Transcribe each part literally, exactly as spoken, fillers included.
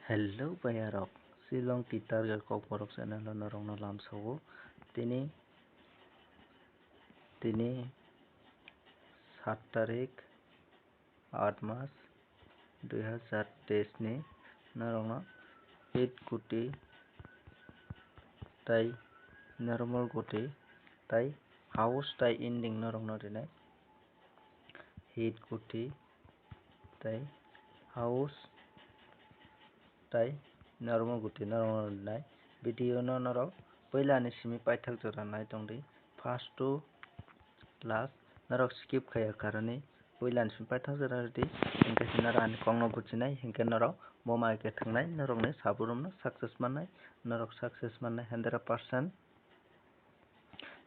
Hello bayarok, Shillong Titarga Kokborok channel o norokno lamsao. Tini, tini saat tarik, aat mas, dui hazar teis ni norokno eight kuti tai normal kuti tai house tai ending norokno rinai. Eight kuti tai house tai normal kuti norokno rinai. Video no norok puila ni simi paithak jora nai tongdi, first to last. Norok skip khaiya karani puila ni simi paithak jora ridi, hinkhe se norok ani kokno bujinai, hinkhe norok boma hai khe thangnai, norokni saburumno success mannai, norok success mannai hundred percent.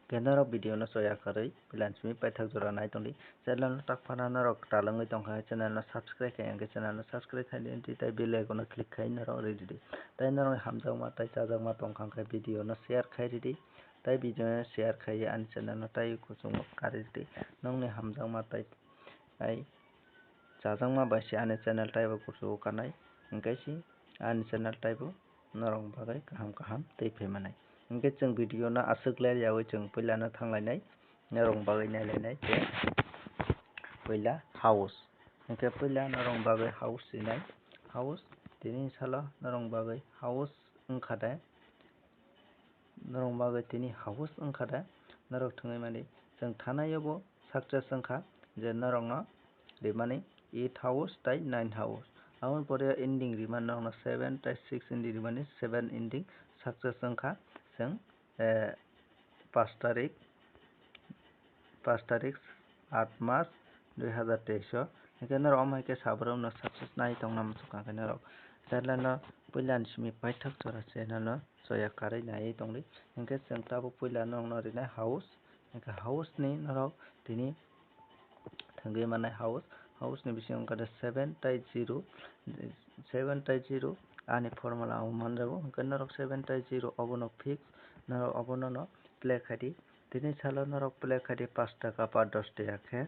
Khe norok video no choya karwi puila ni simi paithak jora nai tongdi. Channel no tak phano norok talangwi tongkha, channel no subscribe khai, hinkhe channel no subscribe khai di, tei bell icon no click khai norok ridi. Tei norokni hamjakma tei chajakma tongkha, hinkhe video no share khai ridi. Tei video no share khai ani channel no tei kuchungo karwi ridi. Nokni hamjakma tei, tei chajakma bai se ani channel taibo kuchugo kanai, hinkhe se ani channel taibo norok bagwi kaham kaham tei phaimanai. Hinkhe chwng video no aswk ler yawi chwng puila no thanglainai, norok bagwi nailainai je puila house. Hinkhe puila norok bagwi house sinai, house tini salo norok bagwi house wngkha de. Norok bagwi tini house wngkha de, norok thwngwi mani chwng thanai o bo success wngkha je norokno rimani eight house tai nine house. Aboni pore ending rimani norokno seven tai six ending rimani seven ending success wngkha chwng, eh, pash tarik, pash tarik, aat mas, dui hazar teis o. Hinkhe norok omo hai khe sabrumno success nai tongna muchukha khe norok channel no puila ni simi paithak jora channel no choya karwi naiwi tongdi. Hinkhe chwng tabuk puila norokno rinai house. Hinkhe house ni norok tini thwngwi mannai house. House ni bisingo wngkha de seven tai zero, seven tai zero ani formula o manjago. Hinkhe norok seven tai zero obono fix, norok obono no play khai di. Tini salo norok play khai di pash taka ba dos taka khe.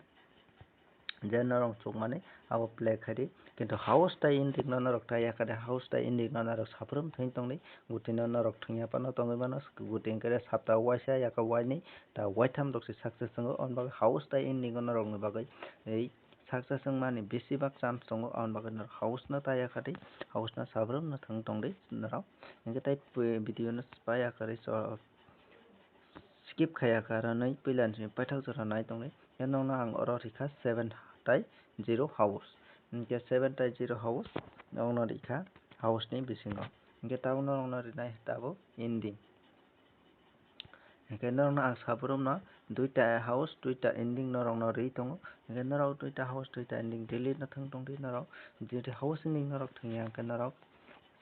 Je norok chukmani abo play khai di. Kintu house tai ending no norok tai ya kha de, house tai ending no norok sabrumno thwngwi tongdi. Guti no norok thwngya phano tongwi mano, guti hinkhe de sapta waisa ya kha wainwi ta waitham rok se success wngo. Aboni bagwi house tai ending no norokni bagwi ei success wngmani besibak chance tongo. Aboni bagwi norok house no tai ya kha di, house no sabrumno thwng tongdi norok. Hinkhe tai video no paiya kwrwi so skip khaiya karonwi puila ni simi paithak jora nai tongdi. Hinkhe nokno ang oro rikha seven tai zero house. Hinkhe seven tai zero house nokno rikha house ni bisingo. Hinkhe tabuk norokno rinai tabuk ending. Hinkhe norokno ang sabrumno duita house, duita ending norokno rwi tongo. Hinkhe norok duita house, duita ending delete no thwng tongdi norok. Jodi house ending norok thwngya hinkhe norok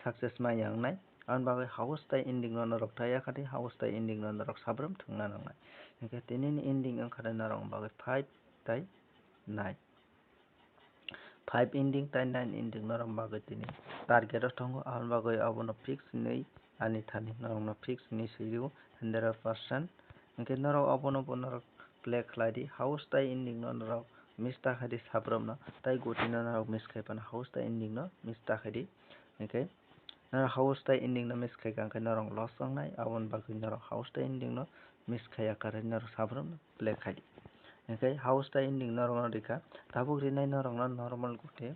success manya wngnai. Aboni bagwi house tai ending no norok tai ya kha di, house tai ending no norok sabrum thwngna nangnai. Hinkhe tini ni ending wngkha de norok bagwi five tai nine. Five ending tai nine ending norok bagwi tini target o tongo, aboni bagwi abono fix hinwi ani thani norokno fix hinwi swi rw hundred percent. Hinkhe norok abono bo norok play khlai di, house tai ending no norok miss ta khai di sabrumno, tai guti no norok miss khai phano house tai ending no miss ta khai di. Hinkhe norok house tai ending no miss khai kha hinkhe norok loss wngnai, aboni bagwi norok house tai ending no miss khaiya karwi norok sabrumno play khai di. Hinkhe house tai ending norokno rikha, tabuk rinai norokno normal guti,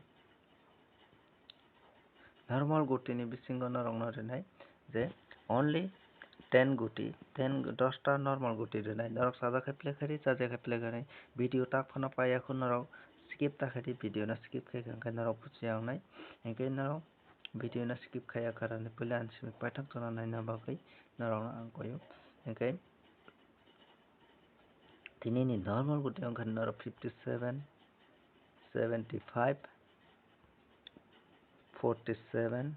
normal guti ni bisingo norokno rinai je only ten guti, ten, dosta normal guti rinai. Norok chajak khe play khai di, chajak khe play khai di. Video tak phano paiya kho norok skip ta khai di, video no skip khai kha hinkhe norok buchiya wngnai. Hinkhe norok video no skip khaiya karani puila ani simi paithak jora naina bagwi norokno ang koyo. Hinkhe tini ni normal guti wngkha norok fifty seven, seventy five, forty seven,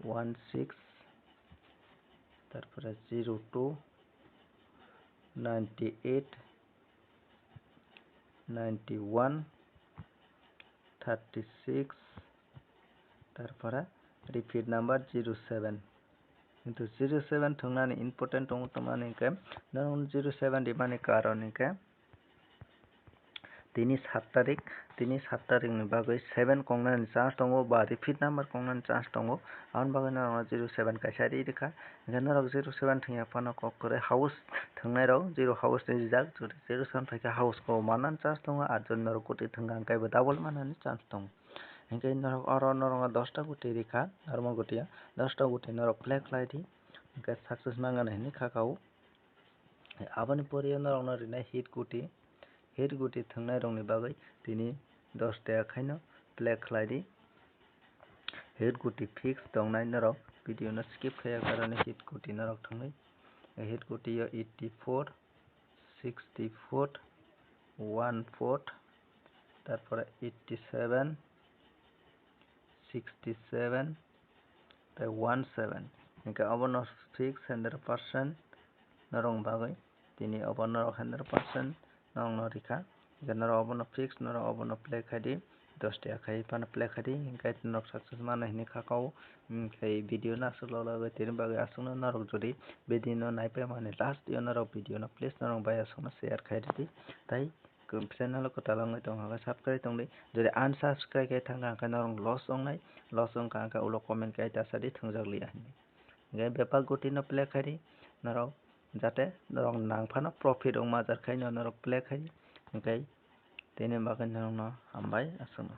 one six, tarpore zero two, ninety eight, ninety one, thirty six, tarpore repeat number zero seven. Kintu zero seven thwngnani important tongo, tamani hinkhe norok zero seven rimani karon hinkhe Tini sat tarik, tini sat tarik ni bagwi seven kongnani chance tongo ba repeat number kongnani chance tongo. Aboni bagwi norokno zero seven kaisa ri rikha. Hingkhe norok zero seven thwngya phano kok kwrwi house thwngnairok zero house ni rijak. Zero seven phaikhe house ko mannani chance tongo, ar jodi norok kuti thwngkha hwnkhe bo double mannani chance tongo. Hingkhe norok oro norokno dosta kuti rikha, normal kuti ya, dosta kuti norok play khlai di, hingkhe success mangani hinwi kha kha o. Aboni pore norokno rinai hit kuti, hit kuti thwngnairokni bagwi tini dos taka khaino play khlai di. Hit kuti fix tongnai norok, video no skip khaiya karone hit kuti norok thwngnai. Hit kuti yo eighty four, sixty four, one four, tarpore eighty seven, sixty seven, tei one seven. Hingkhe obono fix hundred percent norok bagwi, tini obo norok hundred percent norokno rikha. Hingkhe norok obono fix, norok obono play khai di, dos taka khai phano play khai di, hingkhe norok success mano hinwi kha kha o. Hingkhe video no aswk lologwi tini bagwi aswkno norok jodi video no naipai mani last yo norok video no please norok bai aswkno share khai di tei channel o kwtal wngwi tongkha khe subscribe tongdi. Jodi unsubscribe khe thangkha hwnkhe norok loss wngnai, loss wngkha hwnkhe ulo comment khai ta sadi thwngjak liya hinwi. Hingkhe bebak gutino play khai di norok, jate norok nang phano profit wngma jar khaino norok play khai di. Hingkhe tini bagwi norokno hambai aswkno.